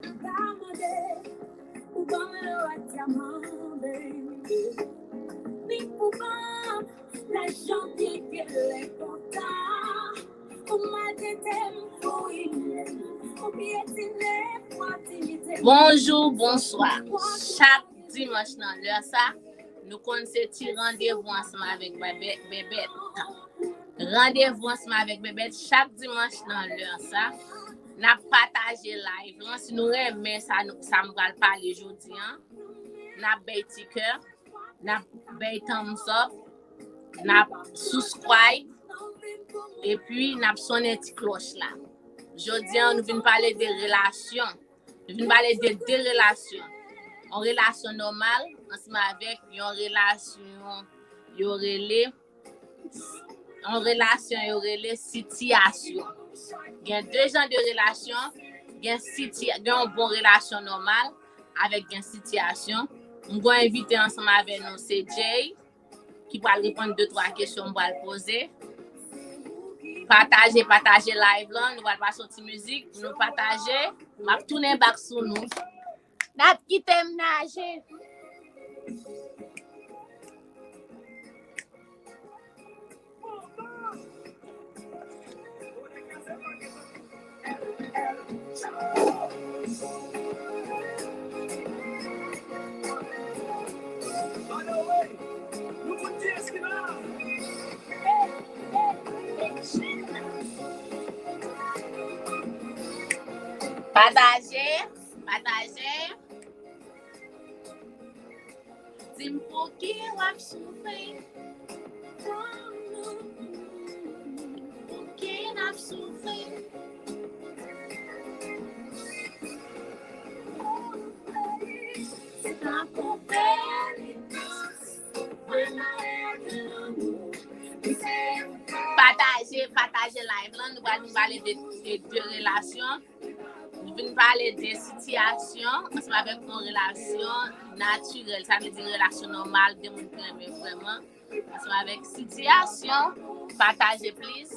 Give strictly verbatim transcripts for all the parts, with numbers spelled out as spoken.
Pa mande pou ban m lò ak dyaman, baby. Ni pou ban m lajan, byen, byen, lè kontan. Ou maltrete m, ou imilye m, ou pyetine m, ou entimide m. Bonjou, bonswa. Chak dimanch nan lè sa, nou konn se ti randevou ansanm avèk Bèbèt. Bèbèt. Randevou ansanm avèk Bèbèt chak dimanch nan lè sa. N ap pataje live lan. Si nou renmen sa, nou, sa m pral pale jodi an, n ap bay ti kè, n ap bay thumbs up, n ap subscribe, epi n ap sonnen ti klòch la. Jodi an, nou vin pale de relasyon. Nou vin pale de de relasyon. Yon relasyon nòmal ansanm avèk yon relasyon yo rele, yon relasyon yo rele sitiyasyon. Gen de jan de relasyon, gen sitiya-, gen yon bon relasyon nòmal avèk gen sitiyasyon. M gen yon envite ansanm avè nou, se Jay, ki pral reponn de twa kesyon m pral poze. Pataje, pataje live lan. Nou pral pase yon ti mizik pou nou pataje. M ap tounen back sou nou. N ap kite m naje. Pataje, pataje. Di m pouki w ap soufri. Pouki n ap soufri. Se pa pou pènitans. Pataje, pataje live lan. Nou pral vin pale de, de, de relasyon. Nou vin pale de sitiyasyon ansanm avèk yon relasyon natirèl. Sa vle di relasyon nòmal, de moun ki renmen vrèman. Ansanm avèk sitiyasyon. Pataje plis.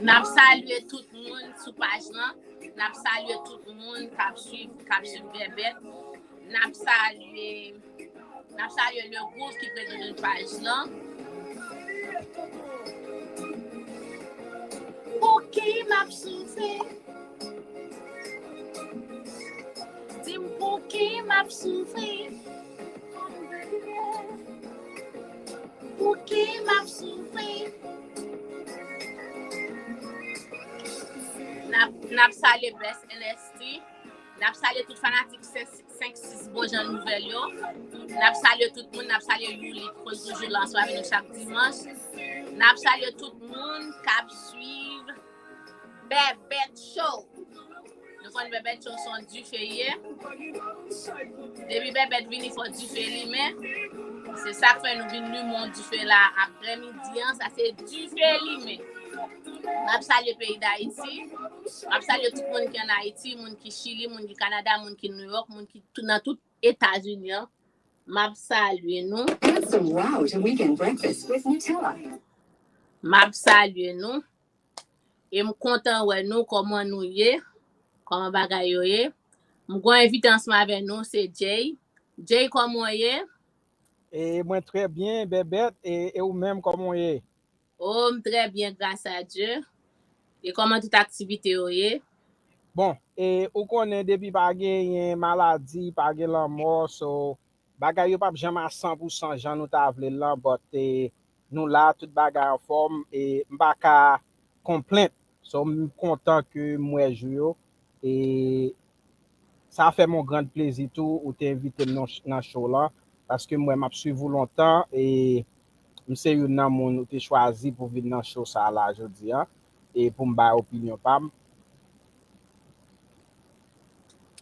N ap salye tout moun sou paj lan. N ap salye tout moun k ap swiv, k ap swiv Bèbèt. N ap salye, n ap salye le group ki prezante paj lan. Pouki m ap soufri? Di m pouki m ap soufri? Pouki m ap soufri? N ap, n ap salye Best N S T. N ap salye tout fanatik senk, senk sis bon jan nouvèl yo. N ap salye tout moun, n ap salye Youli ki konn toujou la ansanm avèk nou chak dimanch. N ap salye tout moun k ap swiv Bèbèt Show. Nou konn Bèbèt Show se yon dife ye. Depi Bèbèt vini, fò dife limen. Se sa k fè nou vin limen yon dife la aprèmidi an. Sa se dife limen. M ap salye peyi Dayiti. M ap salye tout moun ki ann Ayiti, moun ki Chili, moun ki Kanada, moun ki Nouyòk, moun ki tou, nan tout Etazini an. M ap salye nou. Add some wow to weekend breakfast with Nutella. M ap salye nou. E m kontan wè nou, kòman nou ye, kòman bagay yo ye. M gen yon envite ansanm avè nou, se Jay. Jay, kòman w ye? E mwen trè byen, Bèbèt, e, e ou menm, kòman w ye? O, m trè byen, gras a Dye. E kòman tout aktivite yo ye? Bon, e ou konnen depi pa genyen maladi, pa gen lanmò, so bagay yo p ap janm a san pou san jan nou ta vle l lan, but e, nou la, tout bagay anfòm, e m pa ka konplent. So, m kontan ke m wè jou yo, e sa fè m yon grand plezi tou, ou te envite m nan, nan show lan, paske m wè m ap swiv ou lontan, e m se youn nan moun ou te chwazi pou vin nan show sa la jodi an, e pou m bay opinyon pa m.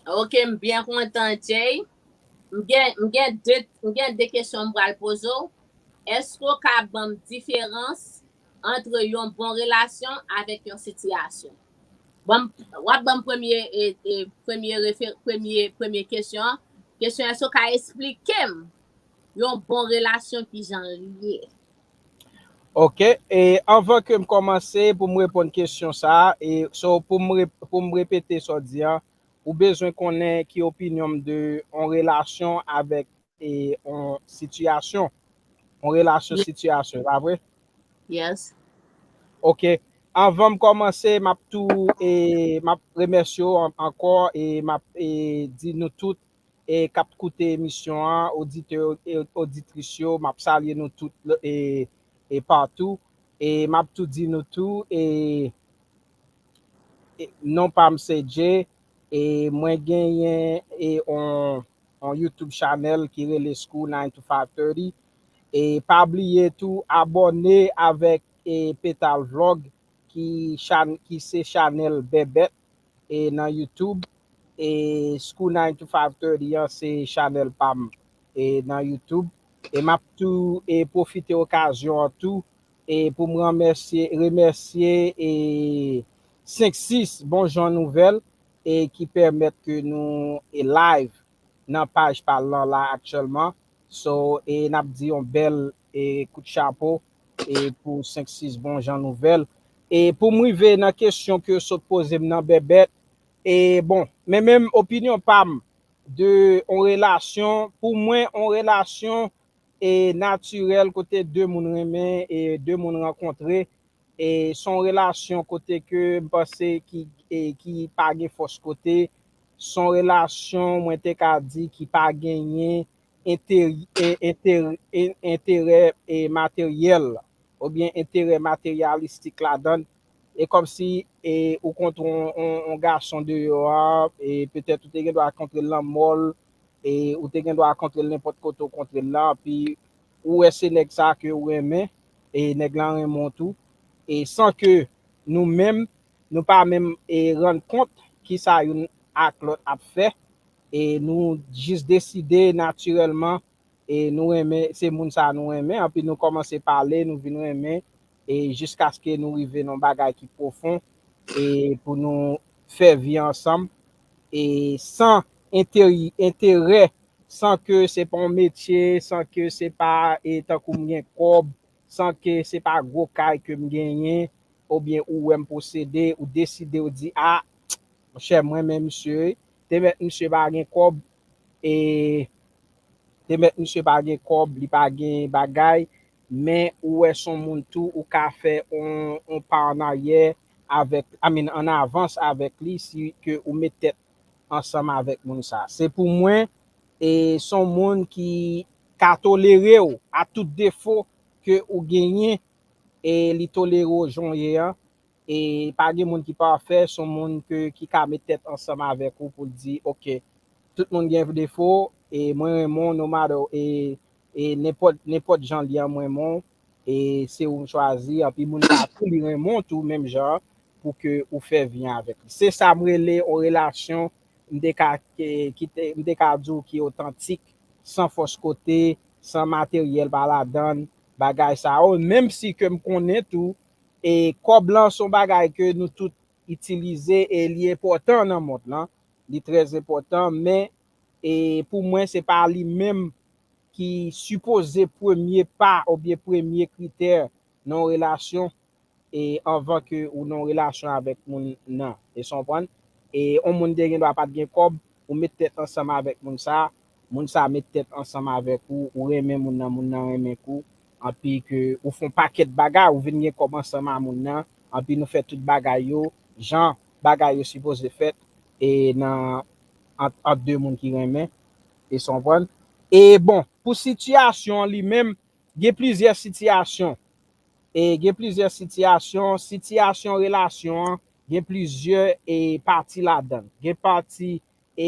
Ok, m byen kontan, Jay. M gen, m gen de, m gen de kesyon m pral poze w. Èske w ka ban m diferans ant yon bon relasyon avèk yon sitiyasyon? Bon, w ap ban m premye, e, e, premye refe-, premye, premye kesyon an. Kesyon, èske w ka esplike m yon bon relasyon ki jan l ye? Ok, e anvan ke m kòmanse pou m reponn kesyon sa a, e so pou m re- pou m repete sa w di an, ou bezwen konnen ki opinyon m de yon relasyon avèk e yon sitiyasyon. Yon relasyon sitiyasyon, pa vre? Yes. Ok. Anvan m kòmanse, m ap tou e m ap remèsye w an- ankò e m ap e di nou tout e k ap koute emisyon an, oditè e oditris yo, m ap salye nou tout e e patou. E m ap tou di nou tou e e non pa m se Jay e mwen genyen e on on YouTube channel ki rele School nine to five thirty. E pa bliye tou abòne avèk e Petal Vlog ki chan ki se chanèl Bèbèt e nan YouTube. E School nine to five thirty an se chanèl pa m e nan YouTube. E m ap tou e pwofite okazyon an tou e pou m remèsye remèsye e senk sis Bon Jan Nouvèl e ki pèmèt ke nou e live nan paj pa l lan la aktyèlman. So e n ap di yon bèl e kout chapo e pou senk sis Bon Jan Nouvèl. E pou m rive nan kesyon ke w sot poze m nan Bèbèt, e bon, men menm opinyon pa m de yon relasyon, pou mwen yon relasyon e natirèl kote de moun renmen e de moun rankontre e se yon relasyon kote ke m panse ki e ki pa gen fòs kote, se yon relasyon mwen te ka di ki pa genyen enterè enterè e materyèl oubyen enterè materyalistik ladan l. E kòmsi e ou kontre yon gason deyò a e petèt ou te gen dwa kontre l nan mòl e ou te gen dwa kontre l nenpòt kote ou kontre l la, epi ou wè se nèg sa ke ou renmen e nèg lan renmen w tou, e san ke nou menm nou pa menm e rann kont kisa youn ak lòt ap fè, e nou jis deside natirèlman e nou renmen se moun sa nou renmen, epi nou kòmanse pale, nou vin renmen e jiskaske nou rive nan bagay ki pwofon e pou nou fè vi ansanm e san enterè san ke se pa yon metye, san ke se pa e tankou m gen kòb, san ke se pa gwo kay ke m genyen, oubyen ou wè m posede, ou deside ou di a monchè mwen men misye, te mèt misye pa gen kòb, e te mèt misye pa gen kòb, li pa gen bagay, men ou wè se yon moun tou ou ka fè yon pa an aryè avèk, I mean, an avans avèk li si ke ou met tèt ansanm avèk moun sa. Se pou mwen, e se yon moun ki ka tolere w a tout defo ke ou genyen, e li tolere w jan w ye an. E pa gen moun ki pafè, se yon moun ke, ki ka met tèt ansanm avèk ou pou l di, ok, tout moun gen defo, e mwen renmen w, no matter, e e nenpòt nenpòt jan li an mwen renmen w, e se ou m chwazi, anpi moun sa tou li renmen w tou menm jan pou ke ou fè vi an avèk li. Se sa m rele yon relasyon m te ka kite m te ka di w ki otantik, san fòs kote, san materyèl pa ladan l, bagay sa yo, menm si ke m konnen tou e kòb lan se yon bagay ke nou tout itilize e li enpòtan nan mond lan, li trè enpòtan, men e pou mwen se pa li menm ki sipoze premye pa oubyen premye kritè nan yon relasyon e anvan ke ou nan yon relasyon avèk moun nan. Esou w konprann? E yon moun te gen dwa pa t gen kòb, ou met tèt ansanm avèk moun sa, moun sa met tèt ansanm avèk ou, ou renmen moun nan, moun nan renmen k ou, anpi ke ou fè yon pakèt bagay, ou vin gen kòb ansanm a moun nan, anpi nou fè tout bagay yo jan bagay yo sipoze fèt e nan ant ant de moun ki renmen, esou w konprann? E bon, pou sitiyasyon an li menm, gen plizyè sitiyasyon. E gen plizyè sitiyasyon, sitiyasyon relasyon an, gen plizyè e pati ladan l. Gen pati e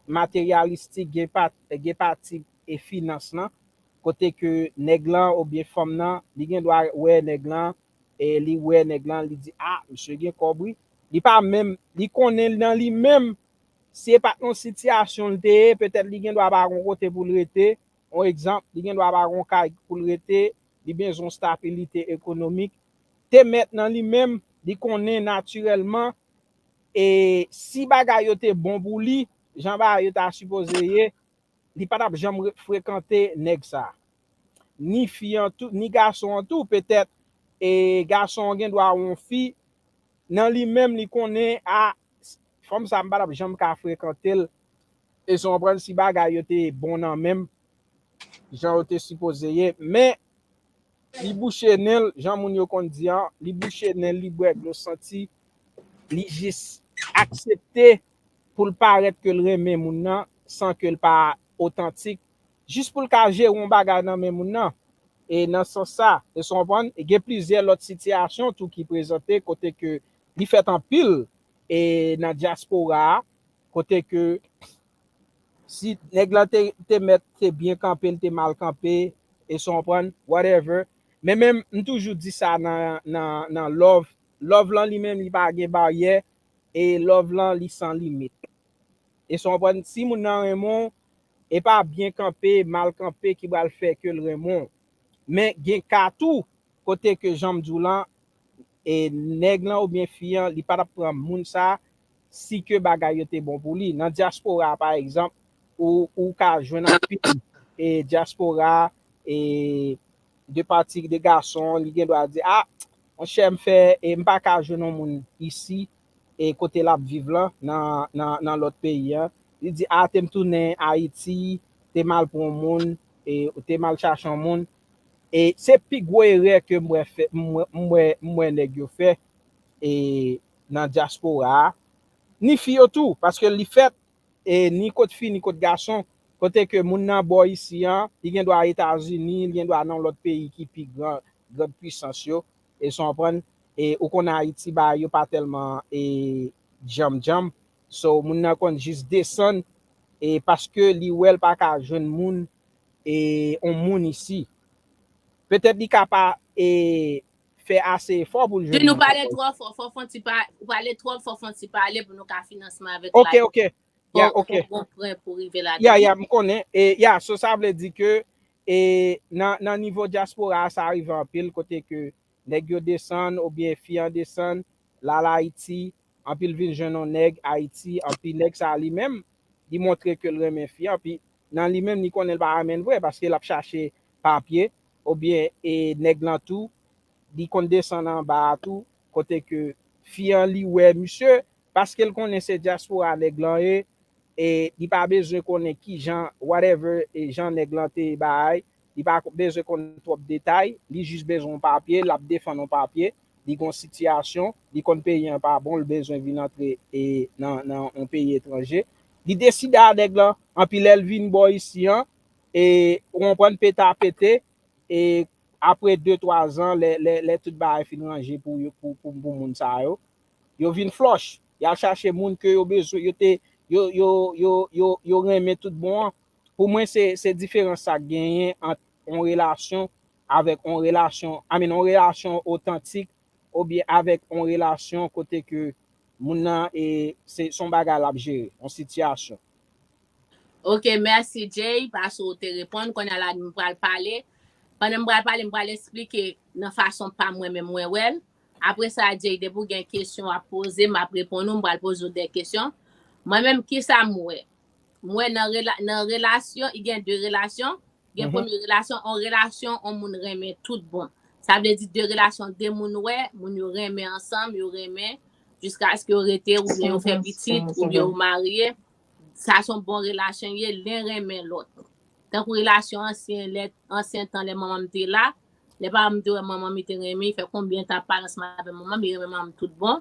materyalistik, gen pa gen pati e finans lan, kote ke nèg lan oubyen fanm nan, li gen dwa wè nèg lan, e li wè nèg lan, li di, a, misye gen kòb wi. Li pa menm, li konnen nan li menm, si e pa t yon sitiyasyon l te ye, petèt li gen dwa pa gon kote pou l rete. Yon egzanp, li gen dwa pa gon kay pou l rete, li bezwen yon stabilite ekonomik. Te mèt nan li menm, li konnen natirèlman, e si bagay yo te bon pou li, jan bagay yo ta sipoze ye, li pa t ap janm frekante nèg sa. ni fi an tou, ni gason an tou, petèt, e gason an gen dwa wè yon fi, nan li menm, li konnen, a, fanm sa, m pa t ap janm ka frekante l. E sa w konprann, si bagay yo te bon nan men m, jan yo te sipoze ye. Men, li bouche nen l, jan moun yo konn di an, li bouche nen l, li bwè dlo santi, li jis aksepte pou l parèt ke l renmen moun nan, san ke l pa otantik, jis pou l ka jere yon bagay nan men moun nan. E nan sans sa, e sa w konprann, e gen plizyè lòt sitiyasyon tou ki prezante kote ke li fèt anpil, e nan dyaspora a, kote ke si nèg lan te, te mèt, te byen kanpe, l te mal kanpe, e sa w konprann, whatever. Men menm, m toujou di sa nan, nan, nan love. Love lan li menm, li pa gen baryè, e love lan, li san limit. E sa w konprann, si moun nan renmen w, e pa byen kanpe, mal kanpe ki pral fè ke l renmen w. Men gen ka tou, kote ke jan m di w lan, e nèg lan oubyen fi an, li pa t ap pran moun sa, si ke bagay yo te bon pou li. Nan dyaspora, pa egzanp, ou, ou ka jwenn anpil, e dyaspora, e de pati de gason, li gen dwa di, a, monchè, m fè, e m pa ka jwenn yon moun isi, e kote l ap viv lan, nan, nan, nan lòt peyi an. Li di, a, te m tounen Ayiti, te m al pran yon moun, e te m al chache yon moun. E se pi gwo erè ke m wè fè, m wè, m wè, m wè nèg yo fè, e nan dyaspora a. Ni fi yo tou, paske li fèt, e ni kot fi, ni kot gason, kote ke moun nan bò isi an, li gen dwa Etazini, li gen dwa nan lòt peyi ki pi gran, gran pwisans yo, e sa w konprann, e ou konnen Ayiti, bagay yo pa tèlman, e, djanm djanm, so, moun nan konn jis desann, e paske li wè l pa ka jwenn moun, e, on moun isi. Petèt li ka pa, e, fè ase efò pou l jwenn moun. Si nou pale twò fò, fò fon ti pa, ou pale twò fò fon ti pale pou nou ka fin ansanm avèk la. Ok, ok. Ya, ok. Fò w pran pou rive la. Ya, ya, m konnen. E, ya, so sa vle di ke, e, nan, nan nivo dyaspora a, sa rive anpil kote ke nèg yo desann oubyen fi an desann, l al Ayiti, anpi l vin jwenn yon nèg Ayiti, anpi nèg sa li menm, li montre ke l renmen fi an, anpi nan li menm, li konnen l pa renmen l vre, paske l ap chache papye, oubyen, e, nèg lan tou, li konn desann anba a tou, kote ke fi an li wè misye, paske l konnen se dyaspora nèg lan ye, e li pa bezwen konnen kijan, whatever, e jan nèg lan te bay, li pa bezwen konn twòp detay, li jis bezwen yon papye, l ap defann yon papye, li gen yon sitiyasyon, li konn peyi an pa bon, l bezwen vin antre, e, nan, nan yon peyi etranje. Li deside a nèg lan, anpi lè l vin bò isi an, e, ou konprann, pete a pete, e, apre de, twa zan, lè, lè, lè tout bagay fin ranje pou, pou, pou, pou moun sa yo, yo vin flòch. Y al chache moun ke yo bezwen, yo te, yo, yo, yo, yo, yo renmen tout bon an. Pou mwen, se, se diferans sa k genyen ant yon relasyon avèk yon relasyon, I mean, yon relasyon otantik oubyen avèk yon relasyon kote ke moun nan, e, se, se yon bagay l ap jere, yon sitiyasyon. Ok, mèsi Jay, paske w te reponn. Kounye a la, m pral pale. Pandan m pral pale, m pral eksplike nan fason pa mwen menm mwen wè l. Apre sa, Jay, depi w gen kesyon w ap poze, m ap reponn ou, m pral poze w de kesyon. Mwen menm, kisa m wè? M wè nan rela-, nan relasyon, i gen de relasyon. Gen premye relasyon, on relasyon, on moun renmen tout bon. Sa vle di de relasyon, de moun wè, moun yo renmen ansanm, yo renmen, jiskaske yo rete, oubyen yo fè pitit, oubyen yo marye. Sa se yon bon relasyon ye, len renmen lòt. Tankou relasyon ansyen, lè, ansyen tan, lè manman m te la, lè papa m te wè manman m, li te renmen, li fè konbyen tan ap pale ansanm avè manman m, li renmen manman m tout bon.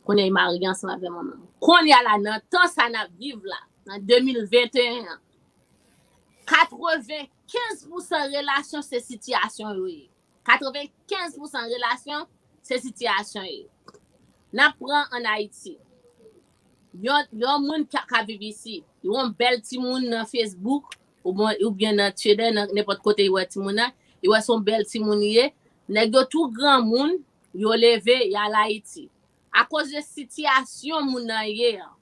Kounye a, li marye ansanm avè manman m. Kounye a la, nan tan sa n ap viv la, nan de mil venteyen an, katrevenkenz pousan relasyon se sitiyasyon yo ye. Katrevenkenz pousan relasyon se sitiyasyon yo ye. N ap pran ann Ayiti. Yon, yon moun ka, ka viv isi. Yon bèl timoun nan Facebook, oubyen, oubyen nan Twitter, nan nenpòt kote li wè timoun nan, li wè se yon bèl timoun li ye. Nèg yo tou granmoun, yo leve, y al Ayiti. Akoz de sitiyasyon moun nan ye an.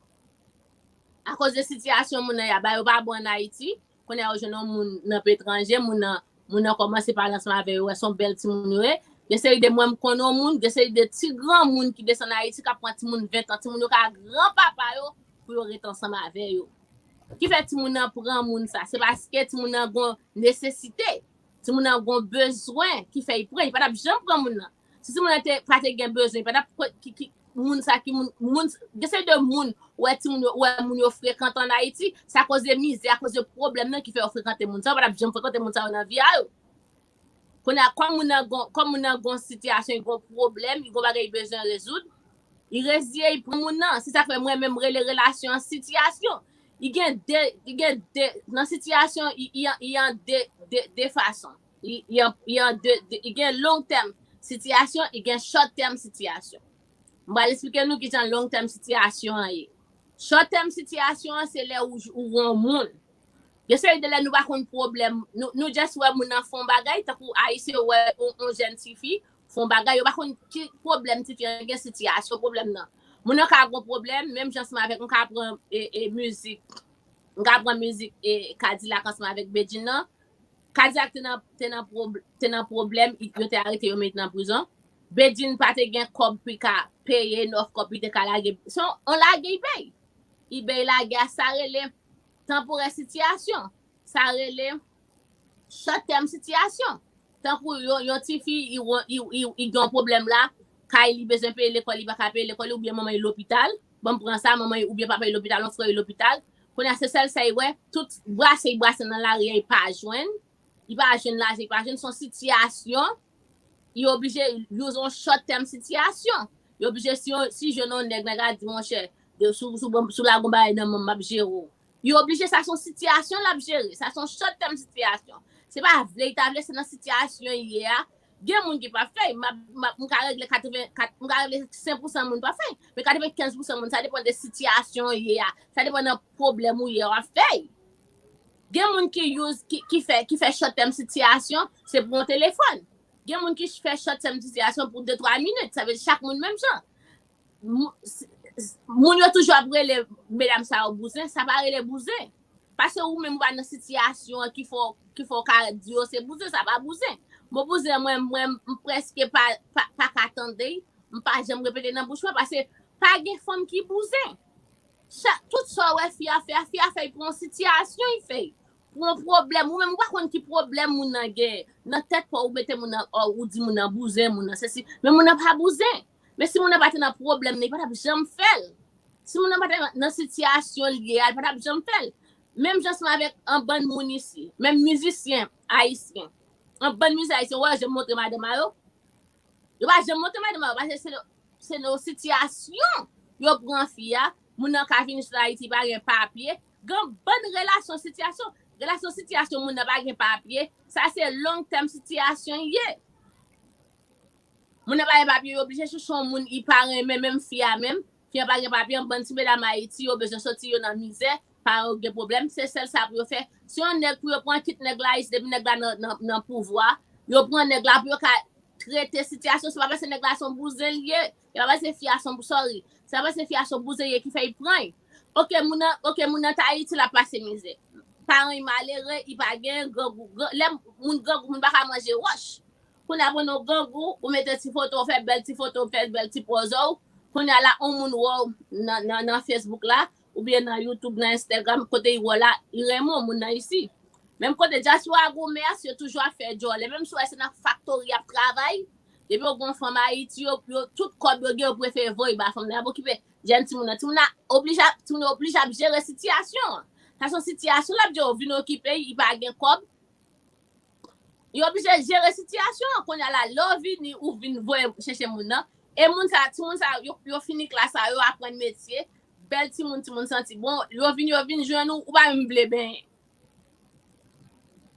Akoz de sitiyasyon moun nan ye a, ba yo pa bon ann Ayiti, kounye a yo jwenn yon moun nan peyi etranje, moun nan, moun nan kòmanse pale ansanm avè yo, wè se yon bèl timoun yo ye. Gen seri de mwen m konnen yon moun, gen seri de ti granmoun ki desann Ayiti k ap pran timoun ven tan, timoun yo ka granpapa yo pou yo ret ansanm avè yo. Ki fè timoun nan pran moun sa, se paske timoun nan gon nesesite. Timoun nan gen yon bezwen ki fè li pran, li pa t ap janm pran moun nan. Si timoun nan te, pa te gen bezwen, li pa t ap pran ki, ki, moun sa ki moun, moun, gen seri de moun, ou wè timoun yo, ou wè moun yo frekante ann Ayiti, se akoz de mizè, akoz de pwoblèm nan ki fè yo frekante moun sa yo, pa t ap janm frekante moun sa yo nan vi a yo. Kounye a, kòm moun nan gon, kòm moun nan gon sitiyasyon, li gon pwoblèm, li gon bagay li bezwen rezoud, li reziye, li pran moun nan. Se sa k fè mwen menm rele relasyon an sitiyasyon. Li gen de, li gen de, nan sitiyasyon, li, li, li an de, de, de fason. Li, li an, li an de, de, li gen long tèm sitiyasyon, li gen short tèm sitiyasyon. M pral eksplike nou kijan long tèm sitiyasyon an ye. Short tèm sitiyasyon an, se lè ou, ou wè yon moun. Gen seri de lè nou pa konn pwoblèm. Nou, nou just wè moun nan fè yon bagay, tankou Ayisyen wè yon, yon jèn tifi fè yon bagay, yo pa konn ki pwoblèm tifi an gen, sitiyasyon pwoblèm nan. Moun nan ka gen yon pwoblèm, menm jan ansanm avèk, m ka pran e, e, mizik. M ka pran mizik e, Kadilak ansanm avèk Bedjine nan. Kadilak te nan, te nan pwob-, te nan pwoblèm, yo te arete yo, met nan prizon. Bedjine pa te gen kòb pou li ka peye, nòf kòb pou li te ka lage. Se yon, yon lage li bay. Li bay lage a, sa rele tanporè sitiyasyon. Sa rele short tèm sitiyasyon. Tankou yon, yon tifi, li, li, li, li gen yon pwoblèm la, kay li bezwen peye lekòl, li pa ka peye lekòl li, oubyen manman li lopital. Bon, m pran sa, manman li, oubyen papa li lopital, yon frè li lopital. Kounye a, se sèl sa li wè, tout brase li brase nan lari a, li pa jwenn. Li pa jwenn lajan, li pa jwenn, se yon sitiyasyon. Li oblije use yon short tèm sitiyasyon. Li oblije, si, si jwenn yon nèg, nèg la di, monchè, de, sou, sou, sou lagon bagay nan men m, m ap jere w. Li oblije, sa se yon sitiyasyon l ap jere. Sa se yon short tèm sitiyasyon. Se pa vle li ta vle, se nan sitiyasyon li ye a. Gen moun ki p ap fè, m ap, m ap, m ka regle katreven, kat, m ka regle senk pousan moun p ap fè. Men katrevenkenz pousan moun, sa depann de sitiyasyon ou ye a. Sa depann nan pwoblèm ou ye a, w ap fè. Gen moun ki use, ki, ki fè, ki fè short tèm sitiyasyon, se pou yon telefòn. Gen moun ki fè short tèm sitiyasyon pou de twa minit. Sa vle di chak moun menm jan. Mou-, s-, s-, moun yo toujou ap rele medam sa yo bouzen, sa pa rele bouzen. Paske ou menm ou pa nan sitiyasyon an ki fè w, ki fè w ka di yo se bouzen, sa pa bouzen. Mo bouzen, mwen, mwen, m prèske pa, pa, pa ka tande l, m pa janm repete nan bouch mwen, paske pa gen fanm ki bouzen. Sa, tout sa w wè fi a fè a, fi a fè l pou yon sitiyasyon, li fè l pou yon pwoblèm. Ou menm, ou pa konn ki pwoblèm moun nan gen. Nan tèt pa w, ou mete moun nan, ò, ou di moun nan bouzen, moun nan sesi. Men moun nan pa bouzen. Men si moun nan pa te nan pwoblèm nan, li pa t ap janm fè l. Si moun nan pa te nan, nan sitiyasyon l ye a, li pa t ap janm fè l. Menm jan ansanm avèk yon bann moun isi, menm mizisyen ayisyen. Yon bann mizisyen ayisyen, ou wè yo janm montre madanm a yo? Yo pa janm montre madanm a yo, paske se nan, se nan yon sitiyasyon yo pran fi a. Moun nan ka vin sot Ayiti, pa gen papye. Gen bann relasyon sitiyasyon. Relasyon sitiyasyon, moun nan pa gen papye. Sa se long tèm sitiyasyon ye. Moun nan pa gen papye, yo oblije chèche yon moun li pa renmen, menm fi a menm. Fi a pa gen papye, yon bann ti medam Ayiti, yo bezwen soti, yo nan mizè, paran yo gen pwoblèm, se sèl sa pou yo fè. Si yon nèg pou yo pran, kit nèg la, depi nèg la nan, nan, nan pouvwa, yo pran nèg la pou yo ka trete sitiyasyon, se pa paske nèg la se yon bouzen li ye, se pa paske fi a se yon, sorry, se pa paske fi a se yon bouzen li ye ki fè li pran l. Oke, moun nan, oke, moun nan t Ayiti, l ap pase mizè. Paran li malere, li pa gen grangou. Gran, lè moun grangou, moun pa ka manje wòch. Kounye a pran yon grangou, ou mete ti foto, ou fè bèl ti foto, ou fè bèl ti pòz ou. Kounye a la, yon moun wè w nan, nan, nan Facebook la, oubyen nan YouTube, nan Instagram, kote li wè w la, li renmen w, moun nan isi. Menm kote dyaspora gwo mès, yo toujou ap fè djòlè. Menm si w wè se nan faktori y ap travay, depi yo gen yon fanm Ayiti, yo, yo, tout kòb yo gen, yo prefere voye ba fanm nan, y ap okipe jèn timoun nan. Timoun nan oblije ap, timoun yo oblije ap jere sitiyasyon an. Sa se yon sitiyasyon l ap jere, ou vin okipe, li pa gen kòb. Yo oblije jere sitiyasyon an. Kounye a la, lè w vini, ou vin voye chèche moun nan. E moun sa, timoun sa, yo, yo fini klas la, yo aprann metye. Bèl timoun, timoun santi bon. Yo vin, yo vin jwenn ou, ou pa menm vle benyen.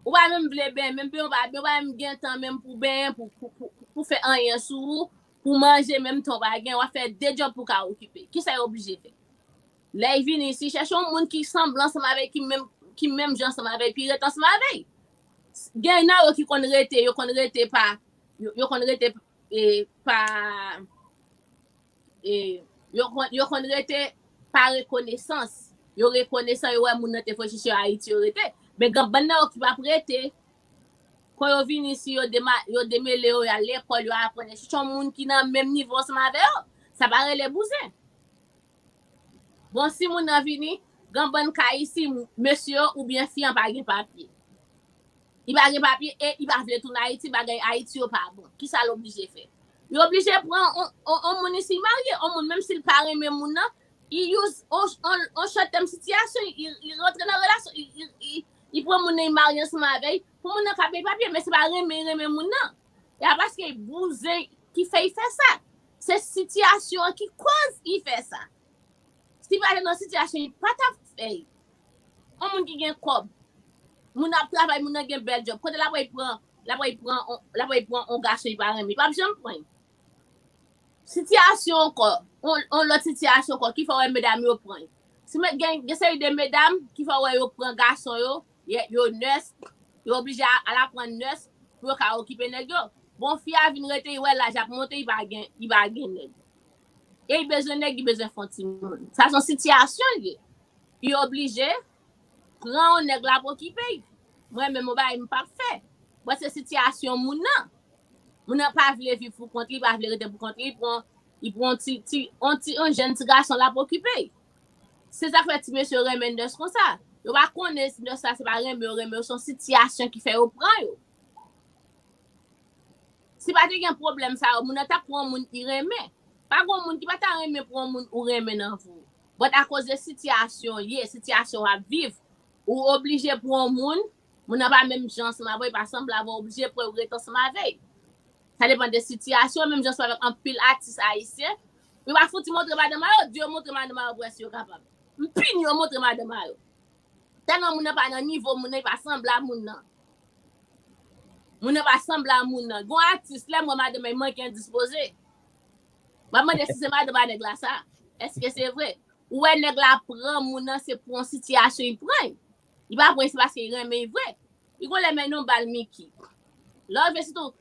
Ou pa menm vle benyen, menm benyen ou pa, ou pa menm gen tan menm pou benyen, pou, pou, pou, pou fè anyen sou ou, pou manje menm tan ou pa gen, w ap fè de djòb pou w ka okipe. Kisa yo oblije fè? Lè y vini isi, chèche yon moun ki sanble ansanm avè l, ki menm, ki menm jan ansanm avè l, ki ret ansanm avè l. Gen nan yo ki konn rete, yo konn rete pa, yo, yo konn rete, e, pa, e, yo konn, yo konn rete pa rekonesans. Yo rekonesan, yo wè moun nan te fè chiche Ayiti, yo rete. Men gen bann nan yo ki p ap rete. Kon yo vini isi, yo dema-, yo demele yo, y al lekòl, yo aprann. Chèche yon moun ki nan menm nivo ansanm avè yo. Sa pa rele bouzen. Bon, si moun nan vini, gen bann ka isi, mesye yo oubyen fi an pa gen papye. Li pa gen papye e li pa vle tounen Ayiti, bagay Ayiti yo pa bon. Kisa l oblije fè? Li oblije pran on, on, on moun isi, li marye, on moun, menm si l pa renmen moun nan, li use on, on, on short term sitiyasyon, li, li rantre nan relasyon, li, li, li, li pran moun nan, li marye ansanm avè l, pou moun nan ka peye papye, men se pa renmen, li renmen moun nan. E a paske bouzen ki fè li fè sa. Se sitiyasyon an ki koz li fè sa. Si pa te nan sitiyasyon, li pa t ap fè l. On moun ki gen kòb, moun ap travay, moun nan gen bèl djòb. Kote l ap pran, l ap pran, l ap pran on gason li pa renmen, li p ap janm pran l. Sitiyasyon ankò, on, on lòt sitiyasyon ankò ki fè w wè medam yo pran l. Si gen, gen seri de medam ki fè w wè yo pran gason yo, yo nès, yo oblije al aprann nès pou yo ka okipe nèg yo. Bon, fi a vin rete, li wè laj ap monte, li pa gen, li pa gen nèg. E li bezwen nèg, li bezwen fè on timoun. Sa se yon sitiyasyon li ye. Li oblije pran yon nèg la pou okipe l. Mwen menm, on bagay m p ap fè. Bon, se sitiyasyon moun nan. Moun nan pa vle viv pou kont li, pa vle rete pou kont li, li pran, li pran ti, ti, on ti, on jèn ti gason la pou okipe l. Se sa k fè ti mesye yo renmen nès konsa. Yo pa konnen nès la se pa renmen yo renmen yo, se yon sitiyasyon ki fè yo pran yo. Si pa te gen pwoblèm sa yo, moun nan t ap pran yon moun li renmen. Pa gen yon moun ki pa ta renmen pran yon moun ou renmen nan vi w. But akoz de sitiyasyon w ye, sitiyasyon w ap viv, ou oblije pran yon moun, moun nan pa menm jan ansanm avè w, li pa sanble avè w, oblije pran ou rete ansanm avè l. Sa depann de sitiyasyon, menm jan ansanm avèk anpil atis ayisyen. Yo pa fouti montre madanm a yo, di yo montre madanm a yo pou wè si yo kapab. M pini yo montre madanm a yo. Tèlman moun nan pa nan nivo moun nan, li pa sanble a moun nan. Moun nan pa sanble a moun nan. Gon atis, lè m wè madanm li manke endispoze. M ap mande si se madanm a nèg la sa. Èske se vre? Ou wè nèg la pran moun nan, se pou yon sitiyasyon li pran l. Li pa pran l, se paske li renmen l vre. Li gon lè mennen yon bal Mickey. Lè w vle sitou,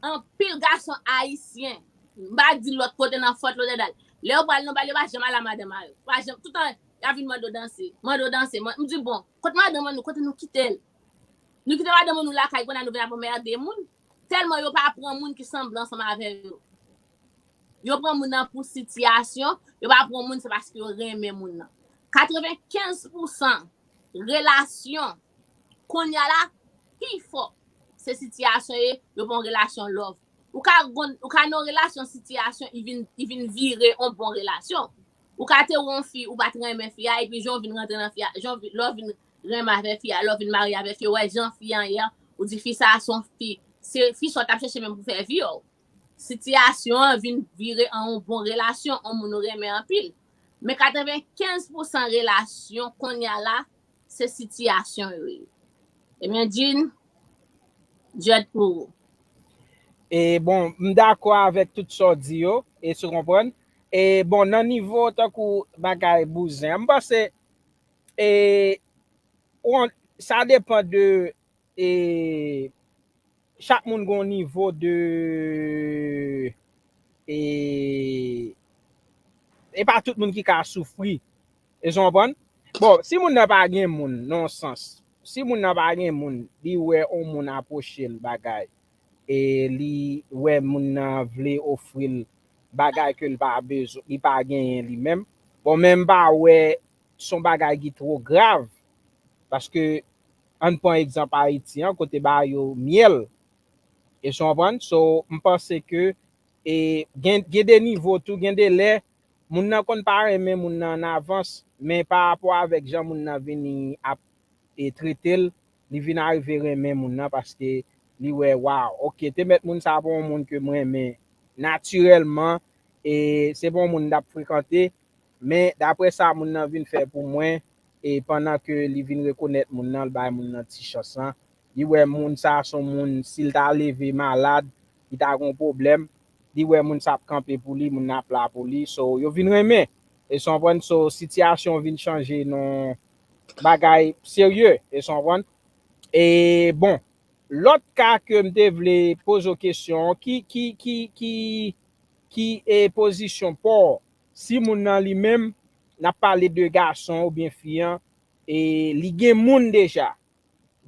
anpil gason ayisyen, m pa di lòt kote nan Fort Lauderdale. Lè yo pral nan bal, yo pa janm al a madanm a yo. Pa janm, toutan, y a vin mande w danse. Mande w danse. M di, bon, kote madanm an nou, kote nou kite l? Nou kite madanm an nou lakay, kounye a nou vin ap anmède moun. Tèlman yo pa pran moun ki sanble ansanm avè yo. Yo pran moun nan pou sitiyasyon, yo pa pran moun se paske yo renmen moun nan. Katrevenkenz pousan relasyon kounye a la, pifò se sitiyasyon ye, yo pa yon relasyon love. Ou ka, ou ka nan yon relasyon sitiyasyon, li vin, li vin vire yon bon relasyon. Ou ka te wè yon fi, ou pa t renmen fi a, epi jan w vin rantre nan fi a, jan w vin, lè w vin renmen avè fi a, lè w vin marye avè fi a, ou wè jan fi a ye a, ou di fi sa a se yon fi, se fi sa w t ap chèche menm pou fè vi w. Sitiyasyon an vin vire an yon bon relasyon, yon moun ou renmen anpil. Men katrevenkenz pousan relasyon kounye a la, se sitiyasyon yo ye. Ebyen, Jean, Jed pou ou. E bon, m dakò avèk tout sa w di yo, e si w konprann. E bon, nan nivo tankou bagay bouzen, m panse, e, sa depann de, e, chak moun gen yon nivo de, e, e pa tout moun ki ka soufri. E sa w konprann? Bon, si moun nan pa gen moun, nan yon sans, si moun nan pa gen moun, li wè yon moun apwoche l bagay, e li wè moun nan vle ofri l bagay ke l pa bezwen, li pa genyen li menm. Bon, men m pa wè se yon bagay ki twò grav, paske ann pran egzanp Ayiti an, kote ba yo myèl. E sa w konprann? So, m panse ke, e, gen, gen de nivo tou, gen de lè, moun nan konn pa renmen moun nan an avans, men pa rapò avèk jan moun nan vini ap, e, trete l, li vin arive renmen moun nan paske li wè, waw, oke, te mèt moun sa a pa yon moun ke m renmen natirèlman, e se pa yon moun m t ap frekante, men daprè sa moun nan vin fè pou mwen, e pandan ke li vin rekonèt moun nan, l bay moun nan ti chans lan, li wè moun sa a se yon moun, si l ta leve malad, li ta gen yon pwoblèm, li wè moun sa ap kanpe pou li, moun nan ap la pou li, so, yo vin renmen. E sa w konprann, so, sitiyasyon vin chanje nan bagay serye, e sa w konprann. E bon, lòt ka ke m te vle poze w kesyon, ki, ki, ki, ki, ki, e, pozisyon pa w, si moun nan li menm, n ap pale de gason oubyen fi an, e li gen moun deja.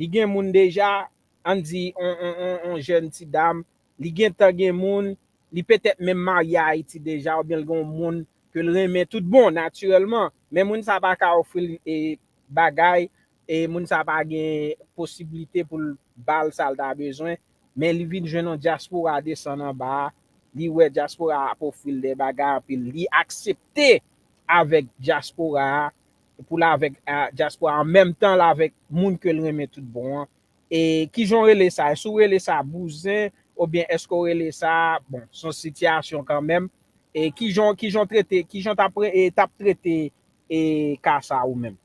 Li gen moun deja, ann di, on, on, on, on jèn ti dam, li gentan gen moun, li petèt menm marye Ayiti deja, oubyen l gen yon moun ke l renmen tout bon, natirèlman. Men moun sa pa ka ofri l, e, bagay, e moun sa pa gen posiblite pou l ba l sa l ta bezwen, men li vin jwenn yon dyaspora desann anba a, li wè dyaspora a ap ofri l de bagay anpil, li aksepte avèk dyaspora a, pou l avèk a, dyaspora an menm tan l avèk moun ke l renmen tout bon an. E kijan w rele sa? Èske w rele sa bouzen oubyen èske w rele sa, bon, se yon sitiyasyon kanmenm? E kijan, kijan w trete, kijan w t ap, e, t ap trete e ka sa ou menm?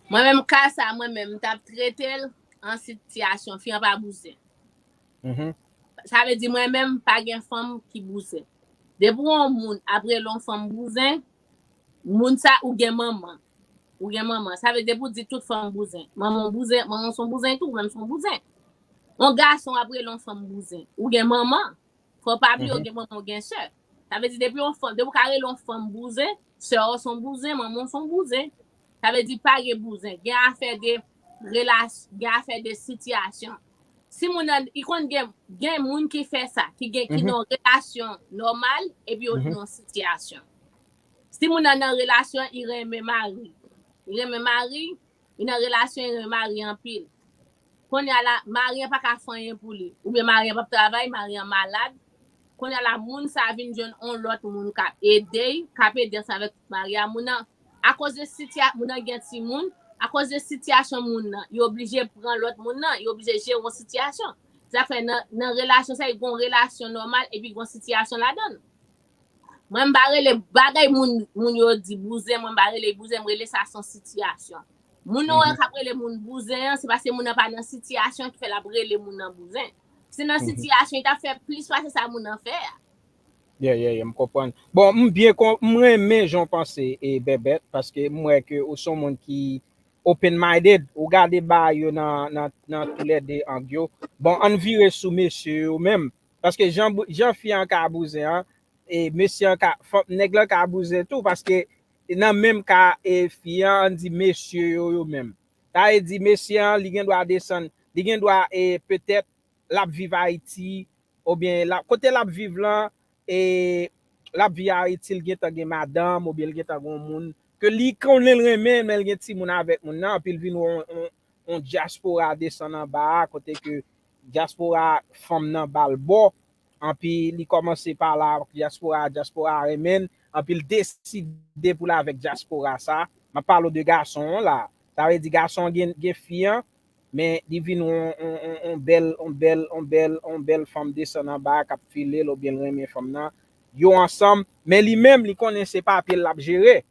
Mwen menm ka sa, mwen menm, m t ap trete l an sitiyasyon, fi an pa bouzen. Sa vle di mwen menm, pa gen fanm ki bouzen. Depi yon moun ap rele yon fanm bouzen, moun sa ou gen manman. Ou gen manman. Sa vle depi w di tout fanm bouzen. Manman w bouzen, manman w se yon bouzen tou, ou menm se yon bouzen. Yon gason ap rele yon fanm bouzen. Ou gen manman. Fò w pa bliye w gen manman, w gen sè. Sa vle di depi yon fanm, depi w ka rele yon fanm bouzen, sè w se yon bouzen, manman w se yon bouzen. Sa vle di pa gen bouzen. Gen afè de relasyon, gen afè de sitiyasyon. Si moun nan, i konn gen, gen moun ki fè sa, ki gen, ki nan relasyon nòmal, epi yo nan sitiyasyon. Si moun nan nan relasyon, i renmen mari. I renmen mari, i nan relasyon, i renmen mari anpil. Kounye a la, mari an pa ka fè anyen pou li. Oubyen mari an p ap travay, mari an malad. Kounye a la, moun sa a vin jwenn yon lòt moun k ap ede l, k ap ede ansanm avèk mari a. Moun nan, akoz de sitiyasyon, moun nan gen timoun, akoz de sitiyasyon moun nan, li oblije pran lòt moun nan, li oblije jere yon sitiyasyon. Sa fè nan, nan relasyon sa, gen yon relasyon nòmal epi gen yon sitiyasyon ladan l. Mwen m pa rele bagay moun, moun yo di bouzen, mwen m pa rele bouzen, m rele sa se yon sitiyasyon. Moun nan wè k ap rele moun bouzen an, se paske moun nan pa nan sitiyasyon ki fè l ap rele moun nan bouzen. Si nan sitiyasyon, li t ap fè plis pase sa moun nan fè a. Yeah, yeah, yeah, m konprann. Bon, m byen kon, m renmen jan w panse e Bèbèt, paske m wè ke ou se yon moun ki open-minded, ou gade bagay yo nan, nan, nan toulède ang yo. Bon, ann vire sou mesye yo menm, paske jan, jan fi an ka bouzen an, e mesye an ka, nèg lan ka bouzen tou, paske nan menm ka e fi an, ann di mesye yo, yo menm. Sa vle di mesye an, li gen dwa desann, li gen dwa e petèt l ap viv Ayiti, oubyen l ap, kote l ap viv lan, e l ap viv Ayiti, l gentan gen madanm, oubyen l gentan gen yon moun ke li konnen l renmen, men l gen timoun avèk moun nan, epi l vin wè yon, yon, yon dyaspora desann anba a, kote ke dyaspora fanm nan ba l bò, anpi li kòmanse pale ak dyaspora, dyaspora renmen l, anpi l deside pou l avèk dyaspora sa. M ap pale w de gason an la. Sa vle di gason an gen, gen fi an, men li vin yon, yon, yon, yon bèl, yon bèl, yon bèl, yon bèl fanm desann anba k ap file l oubyen l renmen fanm nan. Yo ansanm, men li menm, li konnen se papye l l ap jere.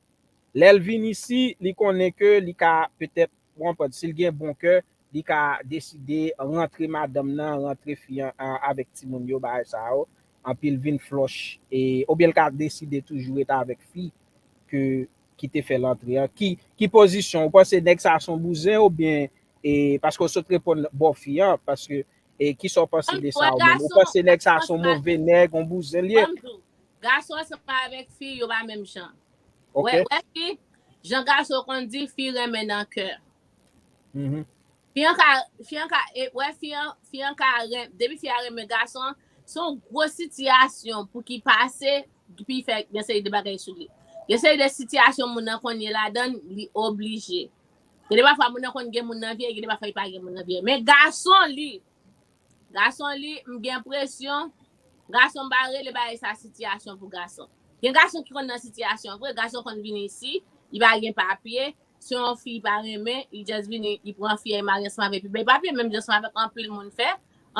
Lè l vin isi, li konnen ke li ka petèt, w konprann, si l gen bon kè, li ka deside rantre madanm nan, rantre fi an, a, avèk timoun yo, bagay sa yo. Anpi l vin flòch, e, oubyen l ka deside toujou rete avèk fi ke, ki te fè l antre an. Ki, ki pozisyon? Ou panse nèg sa se yon bouzen oubyen, e, paske w sot reponn bò fi an, paske, e, kisa w panse de sa ou menm? Ou panse nèg sa se yon move nèg, yon bouzen l ye? Gason ansanm avèk fi, yo pa menm jan. Wè, wè fi, jan gason konn di, fi renmen nan kè. Fi an ka, fi an ka, e, wè fi an, fi an ka renmen, depi fi a renmen gason an, se yon gwo sitiyasyon pou ki pase, pou ki fè gen seri de bagay sou li. Gen seri de sitiyasyon moun nan konn ye ladan, li oblije. Gen de pafwa moun nan konn gen moun nan vye, gen de pafwa li pa gen moun nan vye. Men gason li, gason li, m gen enpresyon, gason m pa rele bagay sa sitiyasyon pou gason. Gen gason ki konn nan sitiyasyon vre, gason konn vin isi, li pa gen papye, se yon fi li pa renmen, li just vini, li pran fi a, li marye ansanm avè l, epi bay papye, menm jan ansanm avèk anpil moun fè,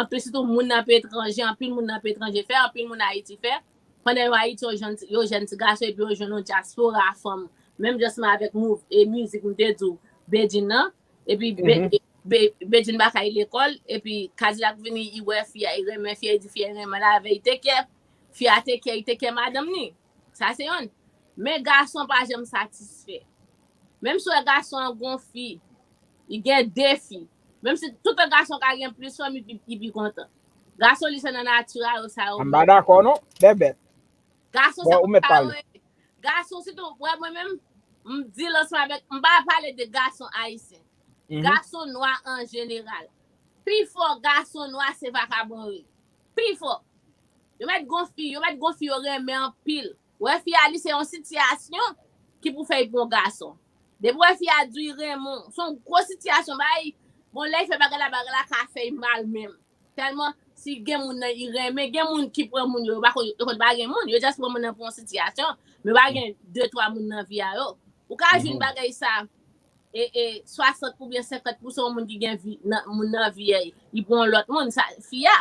anpil sitou moun nan peyi etranje, anpil moun nan peyi etranje fè, anpil moun Ayiti fè, pandan yo Ayiti, yo jwenn, yo jwenn ti gason, epi yo jwenn yon dyaspora fanm, menm jan ansanm avèk mouv, e mizik, m te di w, Bedjine nan, epi Be-, Be-, Bedjine pa ka al lekòl, epi Kadilak vini, li wè fi a, li renmen fi a, li di fi a, li renmen l avè l, li take care, fi a take care, li take care madanm ni. Sa se yonn. Men gason pa janm satisfè. Menm si w wè gason an gon fi, li gen de fi. Menm si tout an gason ka gen plis fanm, li pi, li pi kontan. Gason li se nan nati a yo sa yo. M pa dakò non, Bèbèt. Gason se konsa yo ye. Gason sitou, wè mwen menm, m di l ansanm avèk, m pa pale de gason ayisyen. Gason nwa an jeneral. Pifò gason nwa se vakabon yo ye. Pifò. Yo mèt gon fi, yo mèt gon fi yo renmen anpil. Wè fi a li se yon sitiyasyon ki pou fè l pran gason. Depi wè fi a di l renmen w, se yon gwo sitiyasyon, bay Bon, lè l fè bagay la, bagay la ka fè l mal menm. Tèlman, si gen moun nan li renmen, gen moun ki pran moun yo, yo pa konn, yo konn pa gen moun, yo just pran moun nan pou yon sitiyasyon, men yo pa gen de twa moun nan vi a yo. Ou ka jwenn bagay sa, e, e, swasant oubyen senkant pousan moun ki gen vi, nan, moun nan vi a, li pran yon lòt moun, sa, fi a.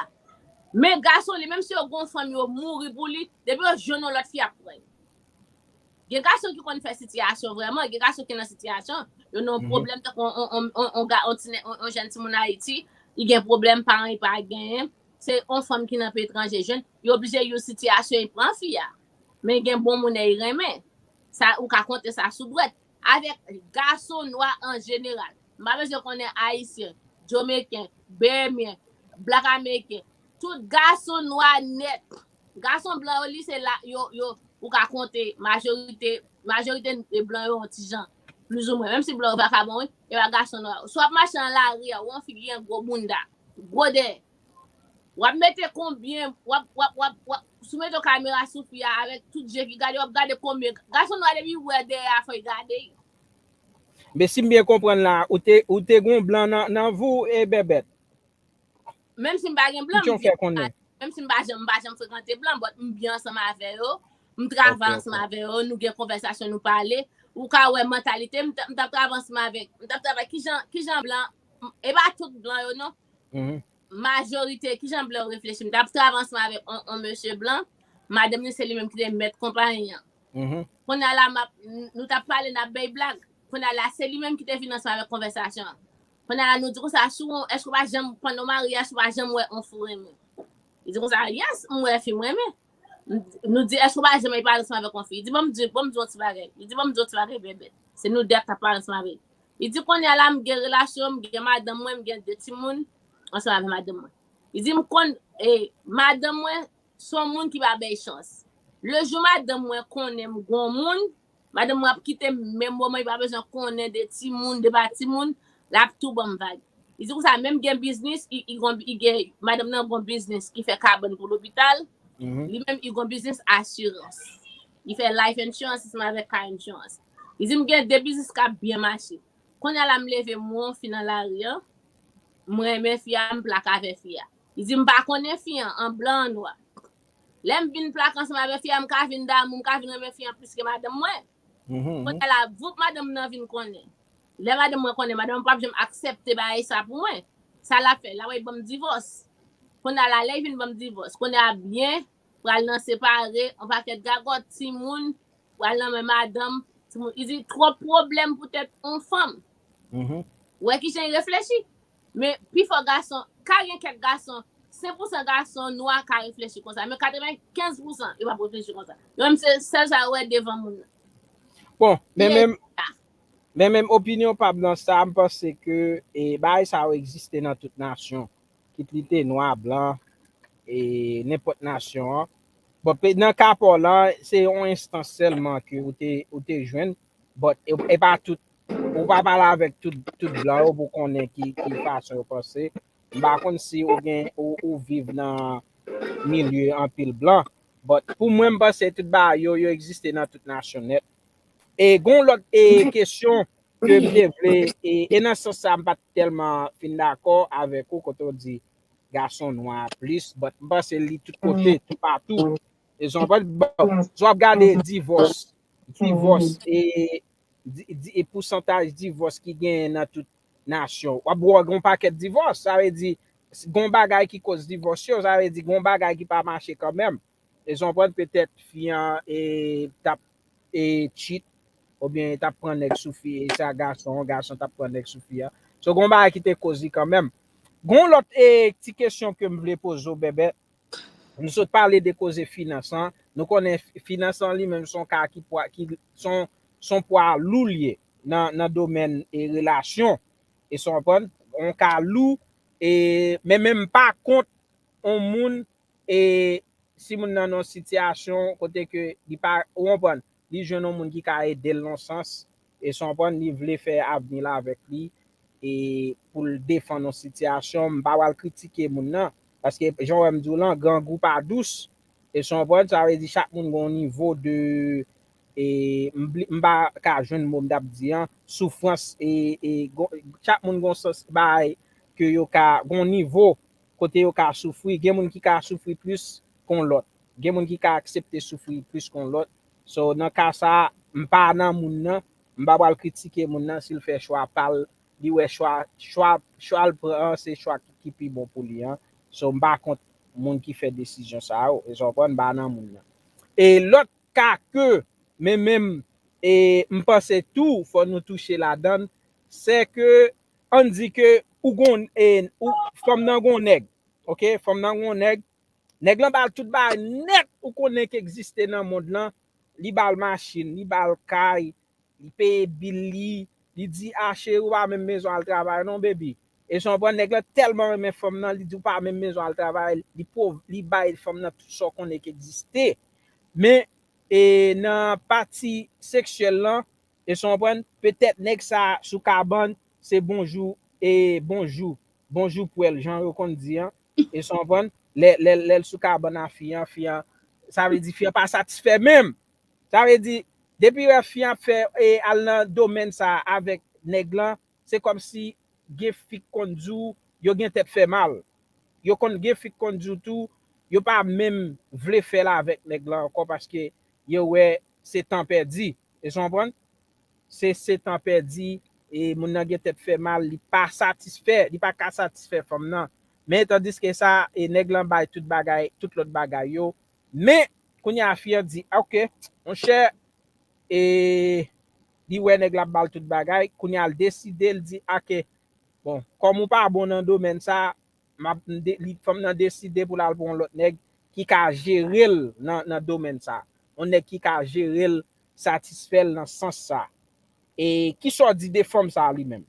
Men gason, li, menm si yo gon fanm, yo mouri pou li, depi yo jwenn yon lòt fi ap pran l. Gen gason ki konn fè sitiyasyon vrèman, gen gason ki nan sitiyasyon, yo nan yon pwoblèm, tankou on, on, on, on, on, ga- on ti nè- on, on jèn timoun Ayiti, li gen pwoblèm, paran li pa genyen, se on fanm ki nan peyi etranje jwenn, li oblije yon sitiyasyon, li pran fi a. Men gen bon moun li renmen. Sa, ou ka konte sa sou dwèt. Avèk gason nwa an jeneral. M pa bezwen konnen Ayisyen, Jomeyiken, Behemyen, Black Ameriken. Tout gason nwa nèt. Gason blan yo, li se la, yo, yo, ou ka konte, majorite, majorite blan yo yon ti jan. Plizoumwen. Menm si blan yo vakabon, wi, e pa gason nwa. Si w ap mache nan lari a, ou yon fi ki gen gwo bounda, gwo dèyè. W ap mete konbyen, w ap, w ap, w ap, w ap, si w mete yon kamera sou fi a avèk tout je ki gade, w ap gade konbyen. Gason nwa depi w wè dèyè a, fò l gade. Men si m byen konprann la, ou te, ou te gon blan nan, nan vi w, e Bèbèt. Menm si m pa gen blan, m byen, menm si m pa janm, m pa janm frekante blan, but m byen ansanm avè yo, m travay ansanm avè yo, nou gen konvèsasyon, nou pale. Ou ka wè mantalite m, m t ap travay ansanm avèk, m t ap travay, kijan, kijan blan, e pa tout blan yo non. Majorite, kijan blan yo reflechi, m t ap travay ansanm avèk on, on mesye blan, madanm li se li menm ki te mèt konpayi an. Kounye a la, m ap, nou t ap pale, n ap bay blag. Kounye a la, se li menm ki te vin ansanm avèk konvèsasyon an. Kounye a la, nou di konsa, si w, èske w pa janm, pandan w marye a, èske w pa janm wè on fi w renmen? Li di konsa, yes, m wè fi m renmen. M- Nou di, èske w pa janm pale ansanm avèk on fi? Li di, ban m di, ban m di yon ti bagay. Li di, ban m di yon ti bagay, Bèbèt. Se nou de ap t ap pale ansanm avè l. Li di, kounye a la, m gen relasyon, m gen madanm mwen, m gen de timoun ansanm avè madanm mwen. Li di, m konn, e, madanm mwen, se yon moun ki pa bay chans. Le jou madanm mwen konnen m gon moun, madanm mwen ap kite m, menm moman li pa bezwen konnen de timoun, de pa timoun, l ap tou ban m vag. Li di konsa, menm gen biznis, li, li gon, li gen, madanm nan gon biznis ki fè kabann pou lopital, li menm li gon biznis asirans. Li fè life insurance ansanm avèk car insurance. Li di m gen de biznis k ap byen mache. Kounye a la m leve m wè yon fi nan lari an, m renmen fi a, m plak avè fi a. Li di m pa konnen fi an, an blan, an nwa. Lè m vin plak ansanm avè fi a, m ka vin damou, m ka vin renmen fi an plis ke madanm mwen. Kounye a la, voup madanm nan vin konnen. Lè madanm mwen konnen, madanm mwen p ap janm aksepte bagay sa pou mwen. Sa l ap fè, l ap al ban m divòs. Kounye a la, lè l vin ban m divòs, kounye a byen, pral nan separe, on pakèt gagòt, timoun, pral nan men madanm, timoun. Li di twòp pwoblèm poutèt on fanm. Ou wè kijan l reflechi? Men pifò gason, ka gen kèk gason, senk pousan gason nwa ka reflechi konsa, men katrevenkenz pousan yo p ap reflechi konsa. Yo menm se sèl sa yo wè devan moun nan. Bon, men menm, men menm opinyon pa m nan sa, m panse ke, e, bagay sa yo egziste nan tout nasyon. Kit li te nwa, blan, e, nenpòt nasyon an. Bon, pe- nan ka pa w lan, se yon enstans sèlman ke ou te, ou te jwenn. But e, e pa tout, ou pa pale avèk tout, tout blan yo pou konnen ki, ki fason yo panse. M pa konn si ou gen, ou, ou viv nan milye anpil blan. But pou mwen, m panse tout bagay yo, yo egziste nan tout nasyon nèt. E gon lòt, e, kesyon ke m te vle, e, e nan sans sa, m pa t tèlman fin dakò avèk ou kote w di gason nwa plis, but m panse li tout kote, toupatou. E si w ap, bon, si w ap gade divòs, divòs, e, di- di- e pousantaj divòs ki genyen nan tout nasyon, w ap wè gon pakèt divòs. Sa vle di, gon bagay ki koz divòs yo, sa vle di gon bagay ki pa mache kanmenm. E si w konprann, petèt fi an, e, t ap, e, cheat, oubyen t ap pran nèg sou fi, e sa gason, gason t ap pran nèg sou fi a. So, gon bagay ki te koz li kanmenm. Gon lòt, e, ti kesyon ke m vle poze w, Bèbè. Nou sot pale de koze finans lan. Nou konnen f- finans lan li menm se yon ka ki pwa, ki se yon, se yon pwa lou l ye nan, nan domèn, e, relasyon. E si w konprann, yon ka lou, e, men menm pa kont yon moun, e, si moun nan nan yon sitiyasyon kote ke li pa, ou konprann, li jwenn yon moun ki ka ede l nan yon sans, e si w konprann, li vle fè avni l avèk li, e pou l defann yon sitiyasyon, m pa pral kritike moun nan, paske jan w wè m di w lan, grangou pa dous, e si w konprann, sa vle di chak moun gen yon nivo de, e m bli- m pa ka jwenn mo m t ap di an, soufrans, e, e gon- chak moun gon sans bay ke yo ka, gon nivo kote yo ka soufri. Gen moun ki ka soufri plis kon lòt. Gen moun ki ka aksepte soufri plis kon lòt. So, nan ka sa, m pa nan moun nan, m pa pral kritike moun nan si l fè chwa pa l, li wè chwa, chwa, chwa l pran an, se chwa ki, ki pi bon pou li an. So, m pa kont moun ki fè desizyon sa yo, e sa w konprann, m pa nan moun nan. E lòt ka ke, men menm, e m panse tou, fò nou touche ladan l, se ke, ann di ke ou gon, e, ou, fanm nan gon nèg, ok? Fanm nan gon nèg, nèg lan ba l tout bagay nèt ou konnen ki egziste nan mond lan, li ba l machin, li ba l kay, li peye bil li, li di, a cheri, ou pa menm bezwen al travay non, baby. E sa w konprann, nèg lan tèlman renmen fanm nan, li di, ou pa menm bezwen al travay, li pov, li bay fanm nan tout sa w konnen ki egziste. Men, e nan pati seksyèl lan, e sa w konprann, petèt nèg sa sou kabann, se bonjou, e bonjou, bonjou pwèl, jan yo konn di an. E sa w konprann, lè, lè, lè l sou kabann a fi an, fi an, sa vle di fi an pa satisfè menm. Sa vle di, depi w wè fi an ap fè, e, al nan domèn sa avèk nèg lan, se kòmsi gen fi k konn di w yo gen tèt fè mal. Yo konn gen fi k konn di w tou, yo pa menm vle fè l avèk nèg lan ankò paske yo wè se tan pèdi. E sa w konprann? Se, se tan pèdi, e moun nan gen tèt fè mal, li pa satisfè, li pa ka satisfè fanm nan. Men tandiske sa, e nèg lan bay tout bagay, tout lòt bagay yo. Men, kounye a fi an di, ok, monchè, e li wè nèg la ap ba l tout bagay, kounye a l deside, l di, ok, bon, kòm ou pa bon nan domèn sa, m ap, m de- li, fanm nan deside pou l al pran yon lòt nèg ki ka jere l nan, nan domèn sa. Yon nèg ki ka jere l, satisfè l nan sans sa. E kisa w di de fanm sa li menm?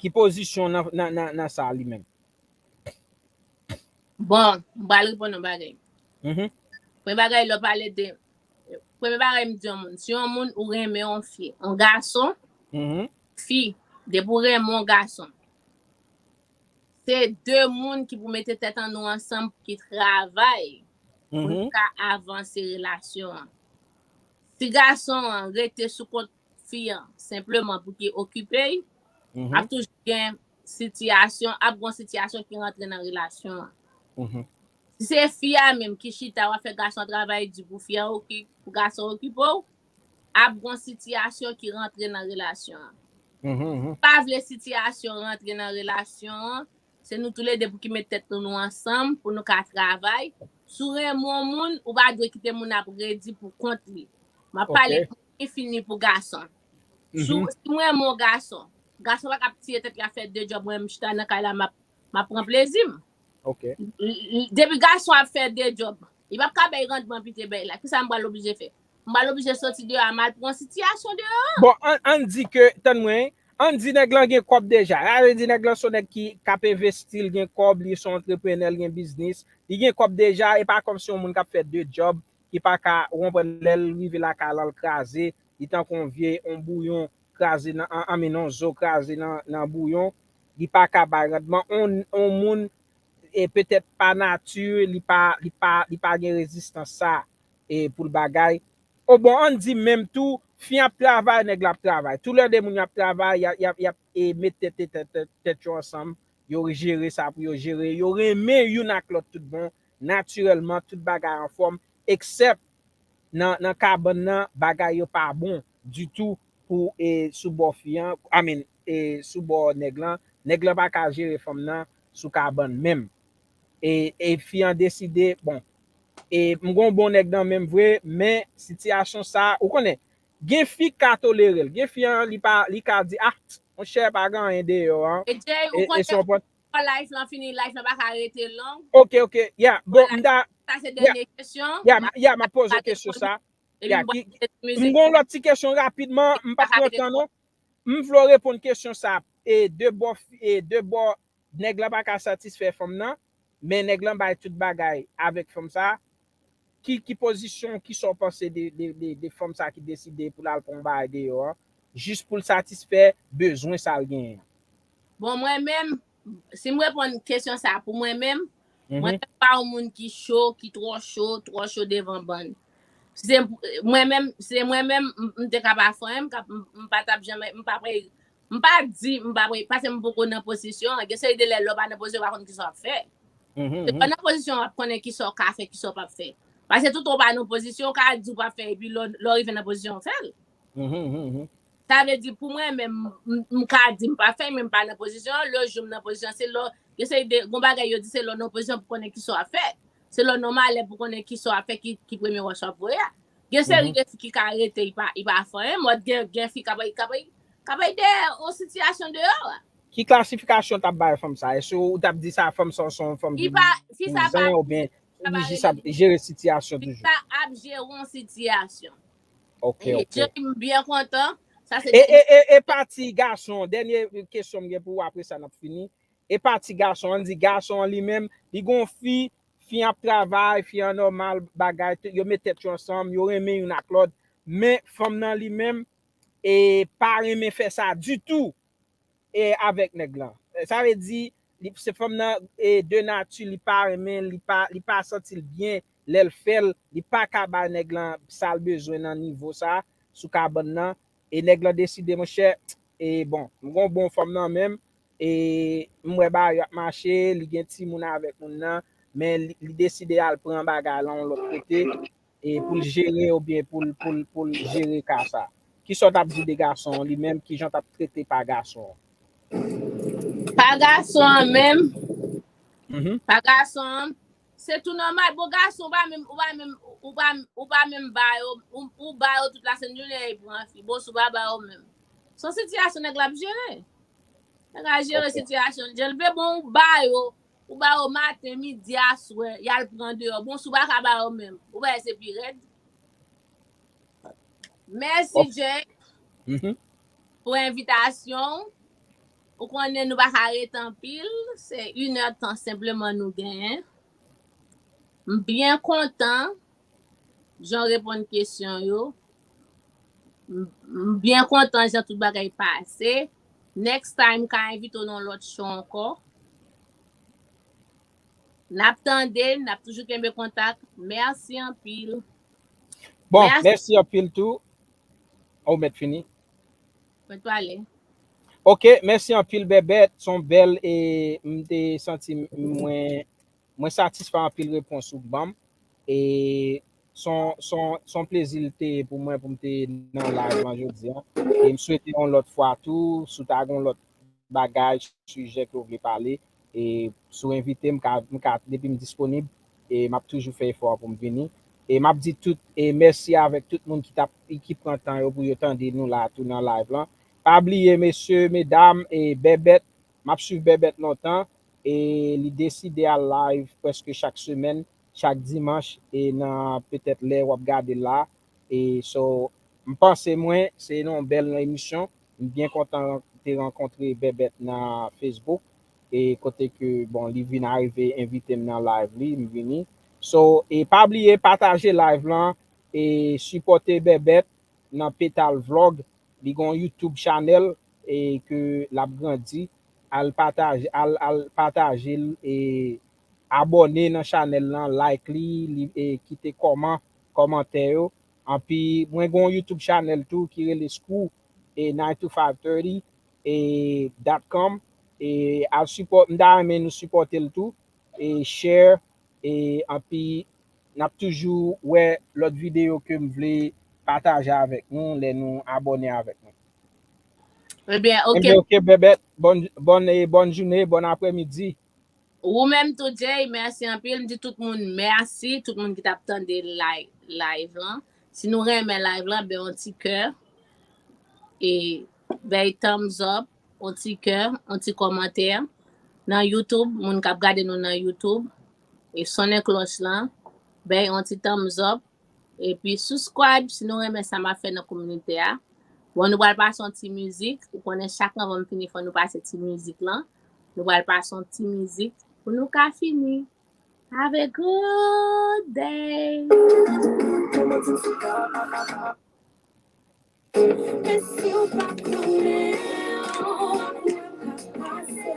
Ki pozisyon nan, nan, nan, nan sa li menm? Bon, m pral reponn yon bagay. Mhm. Premye bagay, lè w pale de, premye bagay m di yon moun, si yon moun ou renmen yon fi, yon gason, Mhm. fi, depi w renmen yon gason, se de moun ki pou mete tèt an nou ansanm pou ki travay pou Mhm. nou ka avanse relasyon an. Si gason an rete sou kont fi an senpleman pou ki okipe l, Mhm. ap toujou gen sitiyasyon, ap gen sitiyasyon ki rantre nan relasyon an. Mhm. Si se fi a menm ki chita, w ap fè gason travay di pou fi an oki, pou gason okipe w, ap gen sitiyasyon ki rantre nan relasyon an. Mhm, mhm. Pa vle sitiyasyon rantre nan relasyon an, se nou toulede pou ki met tèt nou, nou ansanm, pou nou ka travay. Si w renmen yon moun, ou pa dwe kite moun ap redi pou kont li. M ap pale Ok. pou fi ni pou gason. Si, Mhm. Si mwen renmen yon gason, gason pa ka ap tiye tèt li ap fè de djòb, mwen m chita nan kay la, m ap, m ap pran plezi m. Ok. L- l- Depi gason ap fè de djòb, li p ap ka bay randman pite bay la. Kisa m pral oblije fè? M pral oblije soti deyò a, m al pran sitiyasyon deyò. Bon, ann, ann di ke, tann mwen, ann di nèg lan gen kòb deja. Sa vle di nèg lan se yon nèg ki, k ap envesti, l gen kòb, li se yon antreprenè, l gen biznis. Li gen kòb deja, e pa kòmsi yon moun k ap fè de djòb, ki pa ka, ou konprann, lè l rive lakay la, l kraze, li tankou yon vye, yon bouyon kraze nan, an, anmen yon zo kraze nan, nan bouyon, li pa ka bay randman. On, on moun, e petèt pa nati, li pa, li pa, li pa gen rezistans sa, e pou l bagay. O bon, ann di menm tou, fi ap travay, nèg la ap travay. Toulède moun y ap travay, y ap, y ap, y ap, e, met tèt, tèt, tèt, tèt yo ansanm, yo jere sa pou yo jere, yo renmen youn ak lòt tout bon, natirèlman, tout bagay anfòm, eksèp nan, nan kabann nan, bagay yo pa bon ditou pou, e, sou bò fi an, I mean, e, sou bò nèg lan. Nèg lan pa ka jere fanm nan sou kabann menm. E, e fi an deside, bon, e m gon bon nèg nan menm vre, men sitiyasyon sa, ou konnen, gen fi k ka tolere l, gen fi an, li pa, li ka di, ah, monchè, pa gen anyen deyò an. E Jay, ou E, e konn se yon pwen. Live lan fini, live lan pa ka rete long. Ok, ok, yeah, bon, m ta, Sa se dènye kesyon. yeah, m- yeah, m ap poze w kesyon sa. Epi Yeah, m pral ki- mete m mizik. Gon lòt ti kesyon rapidman, m pa t pran tan non. M vle w reponn kesyon sa. E de bò, e de bò, nèg lan pa ka satisfè fanm nan, men nèg lan bay tout bagay avèk fanm sa. Ki, ki pozisyon, kisa w panse de, de, de, de fanm sa ki deside pou l al pran yon bagay deyò an, jis pou l satisfè bezwen sa l genyen? Bon, mwen menm, si m reponn kesyon sa pou mwen menm, Mhm. mwen menm pa yon moun ki cho, ki twò cho, twò cho devan bann. Se mwen menm, se mwen menm, m, m te ka pa fè anyen, m ka, m, m pa t ap janm, m pa pre, m pa di, m pa pre, paske m poko nan pozisyon an. Gen seri de lè, lè w pa nan pozisyon, w pa konn kisa w ap fè. Se lè w nan pozisyon, w ap konnen kisa w ka fè, kisa w p ap fè. Paske toutan w pa nan pozisyon, w ka di w p ap fè, epi lè, lè w rive nan pozisyon, w fè l. Sa vle di, pou mwen menm, m, m ka di m pa fè, men m pa nan pozisyon an. Lè jou m nan pozisyon, se lè, yo se de, gon bagay yo di se lè w nan pozisyon pou konnen kisa w ap fè. Se lè w nan malè pou konnen kisa w ap fè, ki, ki premye wòch w ap voye a. Gen seri de fi ki ka rete, y pa, y pa fè anyen, mòd gen, gen fi k ap, k ap, k ap ede yon sitiyasyon deyò a. Ki klasifikasyon t ap bay fanm sa? Èske ou t ap di sa fanm sa se yon fanm ki pa, fi sa pa, oubyen li jis ap jere sitiyasyon toujou? Sa ap jere yon sitiyasyon. Ok, ok. M byen kontan. Sa se E, e, e, e pati gason, dènye kesyon m gen pou ou, apre sa n ap fini. E pati gason, ann di gason an li menm, li gon fi, fi an ap travay, fi an nòmal, bagay, yo met tèt yo ansanm, yo renmen youn ak lòt. Men fanm nan li menm, e pa renmen fè sa ditou e avèk nèg lan. Sa vle di, li, se fanm nan, e de nati, li pa renmen, li pa, li pa santi l byen lè l fè l, li pa ka bay nèg lan sa l bezwen nan nivo sa, sou kabann nan. E nèg lan deside, monchè, e bon, m gon bon fanm nan menm, e m wè bagay yo ap mache, li gen timoun avèk moun nan, men li, li deside al pran bagay lan yon lòt kote, e pou l jere oubyen pou l, pou l, pou l jere ka sa. Kisa w t ap di de gason an li menm, kijan w t ap trete pa gason an? Pa gason an menm, Mhm. Pa gason an, se tou nòmal. Bon, gason, ou pa menm, ou pa menm, ou pa, ou pa menm ba yo, ou, ou ba yo tout lasèn jounen, e pran fi. Bon, si w pa ba yo menm. Se yon sitiyasyon nèg la ap jere. Nèg la jere sitiyasyon l jan l vle, bon, ou ba yo, ou ba yo maten, midi, aswè, y al pran deyò. Bon, si w pa ka ba yo menm, ou pa wè se pi rèd. Mèsi, Jay, Mhm. pou envitasyon w. Ou konnen nou pa ka ret anpil, se inè tan senpleman nou genyen. M byen kontan jan w reponn kesyon yo. M, m byen kontan jan tout bagay pase. Next time, m ka envite w nan yon lòt show ankò. N ap tande, n ap toujou kenbe kontak. Mèsi anpil. Bon, Mèsi. Mèsi anpil tou. Ou mèt fini. Mwen pale. Ok, mèsi anpil, Bèbèt. Se yon bèl, e m te santi mwen, mwen satisfè anpil repons ou ban m. E se yon, se yon, se yon plezi l te ye pou mwen pou m te nan live lan jodi a. E m swete yon lòt fwa tou, si w ta gen yon lòt bagay, sijè ke w vle pale, e si w envite m, ka, m ka, depi m disponib, e m ap toujou fè efò a pou m vini. E m ap di tout, e mèsi avèk tout moun ki t ap, ki pran tan yo pou yo tande nou la tou nan live lan. Pa bliye, mesye, medam, e Bèbèt, m ap swiv Bèbèt lontan, e li deside al live prèske chak semèn, chak dimanch, e nan petèt lè w ap gade l la. E so, m panse mwen, se yon bèl emisyon. M byen kontan te rankontre Bèbèt nan Facebook. E kote ke, bon, li vin arive envite m nan live li, m vini. So, e pa bliye pataje live lan, e sipòte Bèbèt nan Petal Vlog. Li gon YouTube channel, e ke l ap grandi. Al pataje, al, al pataje l, e abòne nan channel lan, like li, li, e kite kòman, kòmantè yo. Anpi, mwen gon YouTube channel tou ki rele Screw, e nine to five thirty, e dot com. E al sipòt, m ta renmen nou sipòte l tou, e share, e anpi, n ap toujou wè lòt videyo ke m vle pataje avèk nou, lè nou abòne avèk nou. Ebyen, ok. Ebyen, ok, Bèbèt, bòn, bòn, e bòn jounen, bòn aprèmidi. Ou menm tou, Jay, mèsi anpil. M di tout moun mèsi, tout moun ki t ap tande live, live lan. Si nou renmen live lan, ben yon ti kè. E bay thumbs up, yon ti kè, yon ti kòmantè. Nan YouTube, moun k ap gade nou nan YouTube. E sonnen klòch lan, bay yon ti thumbs up. Epi subscribe si nou renmen sa m ap fè nan kominote a. Bon, nou pral pase yon ti mizik. Ou konnen chak anvan m fini fò nou pase ti mizik lan. Nou pral pase yon ti mizik pou nou ka fini. Have a good day. E si w pa konnen, w ap wè m ka pase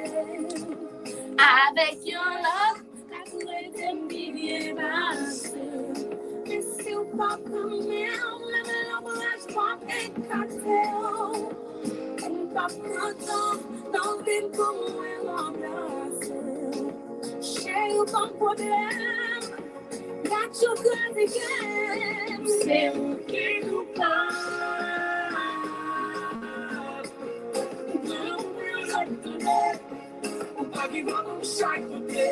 avèk yon lòt. Ka tou ede m pi byen pase. Men si w Pap kanmen'w, menm lè ombraj pap ekate w. M pap pran tan nan vin pou mwen ranplase w. Cheri, ou pa m pwoblèm. Got you crazy game. Se ou ki koupab. Ou pran yon pil jwèt tande. Ou pa gen gòl nan chak kote.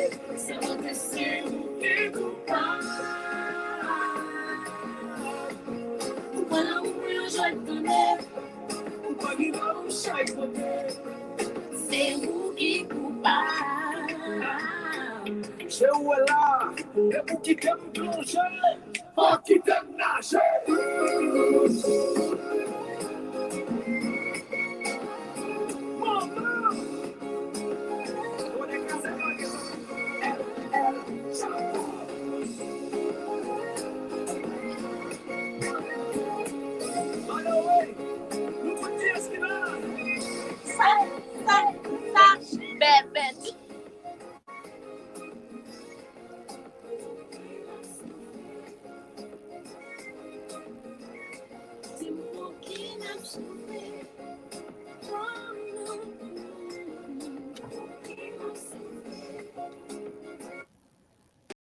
Se ou ki, se ou ki koupab. Ou pran lanmou pou yon jwèt tande. Ou pa gen gòl nan chak kote. Se ou ki koupab. Se ou la, e pou kite m plonje. Fò kite m naje. Manman. Kote kraze lage. L L Chapo. By the way, nou konn kiyès ki la. Sa, sa, sa, bèbè. Di m pou ki n ap soufri.